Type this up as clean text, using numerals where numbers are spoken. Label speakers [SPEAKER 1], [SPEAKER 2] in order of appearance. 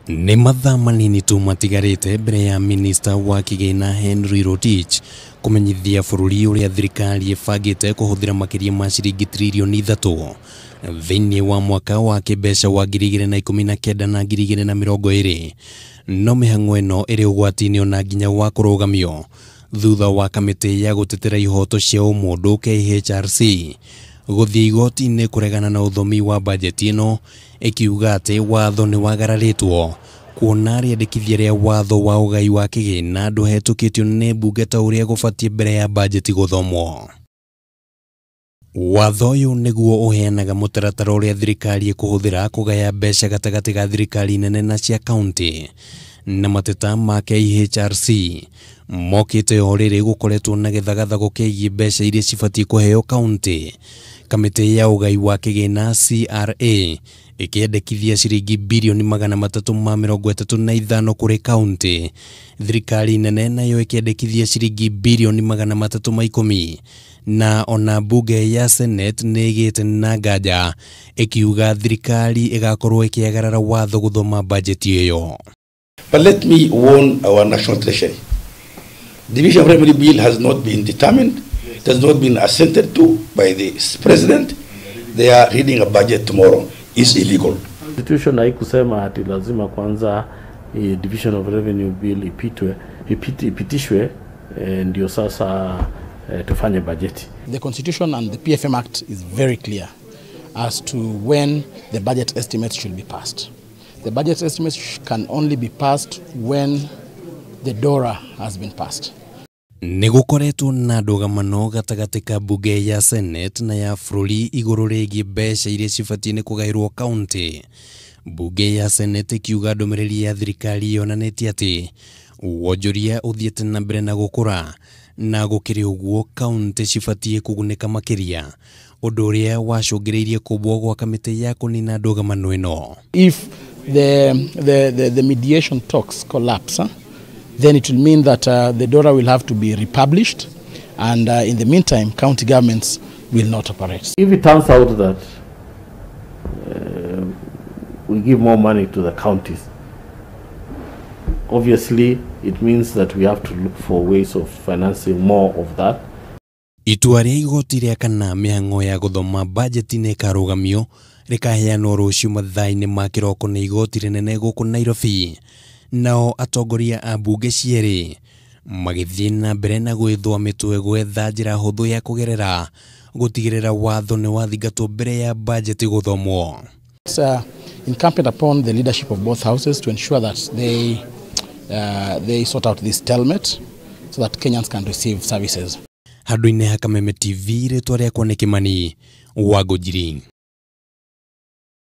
[SPEAKER 1] Nĩ mathaa manini tu matigarĩte mbere ya minista wa kĩgĩna Henry Rotich kũmenyithia bũrũri ũrĩa thirikari ĩbangĩte kũhũthĩra makĩria ma ciringi tririoni 3 thĩinĩ wa mwaka wa kĩmbeca wa 2019 na 2020. No mĩhang'o ĩno ĩrĩ ũgwati-inĩ ona nginya wa kũrũgamio thutha wa kamĩtĩ ya gũtetera ihoto cia ũmũndũ KHRC gũthiĩ igoti-inĩ kũregana na ũthomi wa bajeti ĩno, ĩkiuga atĩ watho nĩ wagararĩtwo kuona rĩandĩkithia rĩa watho wa ũgai wa kĩgĩna ndũhetũkĩtio nĩ mbunge ta ũrĩa gũbatiĩ mbere ya bajeti gũthomwo. Watho ũyũ nĩguo ũheanaga mũtaratara ũrĩa thirikari ĩkũhũthĩra kũgaya mbeca gatagatĩ ga thirikari nene na cia kaunti, na mateta ma KHRC mokĩte o rĩrĩ gũkoretwo na gĩthagathago kĩgiĩ mbeca iria cibatiĩ kũheo kaunti. Kamĩtĩ ya ũgai wa kĩgĩna CRA ĩkĩendekithia ciringi birioni 335 kũrĩ kaunti, thirikari nene nayo ĩkĩendekithia ciringi birioni 310, na ona mbunge ya Senate nĩ ĩgĩte na nganja ĩkiuga thirikari ĩgakorwo ĩkĩagarara watho gũthoma bajeti ĩyo.
[SPEAKER 2] But let me warn our national treasury. Division of Revenue Bill has not been determined, it has not been assented to by the president. They are reading a budget tomorrow. Is illegal.
[SPEAKER 3] Constitution haikusema ati lazima kwanza Division of Revenue Bill ipitishwe ndio sasa tufanye bajeti.
[SPEAKER 4] The Constitution and the PFM Act is very clear as to when the budget estimates should be passed. The budget estimates can only be passed when the DORA has been passed.
[SPEAKER 1] Nĩ gũkoretwo na ndũgamano gatagatĩ ka mbunge ya Senate na ya bũrũri igũrũ rĩgiĩ mbeca iria cibatiĩ nĩ kũgaĩrwo kaunti. Mbunge ya Senate ĩkiuga ndũmĩrĩri ya thirikari yonanĩtie atĩ wonjoria ũthiĩte na mbere na gũkũra, na gũkĩrĩ ũguo kaunti cibatiĩ kũgunĩka makĩria, ũndũ ũrĩa wacũngĩrĩirie kũmbwo gwa kamĩtĩ ya kũnina ndũgamano ĩno.
[SPEAKER 4] If the mediation talks collapse, then it will mean that the DORA will have to be republished, and in the meantime, county governments will not operate.
[SPEAKER 3] If it turns out that we give more money to the counties, obviously it means that we have to look for ways of financing more of that.
[SPEAKER 1] Itua rĩa igoti rĩa kana mĩhang'o ya gũthoma bajeti nĩ ĩkarũgamio rĩkaheanwo rũciũ mathaa-inĩ ma kĩroko nĩ igoti rĩnene gũkũ Nairobi. Nao atongoria a mbunge cierĩ magĩthiĩ na mbere na gwĩthũa mĩtwe gwetha njĩra hũthũ ya kũgerera gũtigĩrĩra watho nĩ wathingatwo mbere ya bajeti gũthomwo.
[SPEAKER 4] It's incumbent upon the leadership of both houses to ensure that they sort out this stalemate so that Kenyans can receive services.
[SPEAKER 1] Handũ-inĩ ha Kameme TV, rĩtwa rĩakwa nĩ Kĩmani wa Ngũnjiri.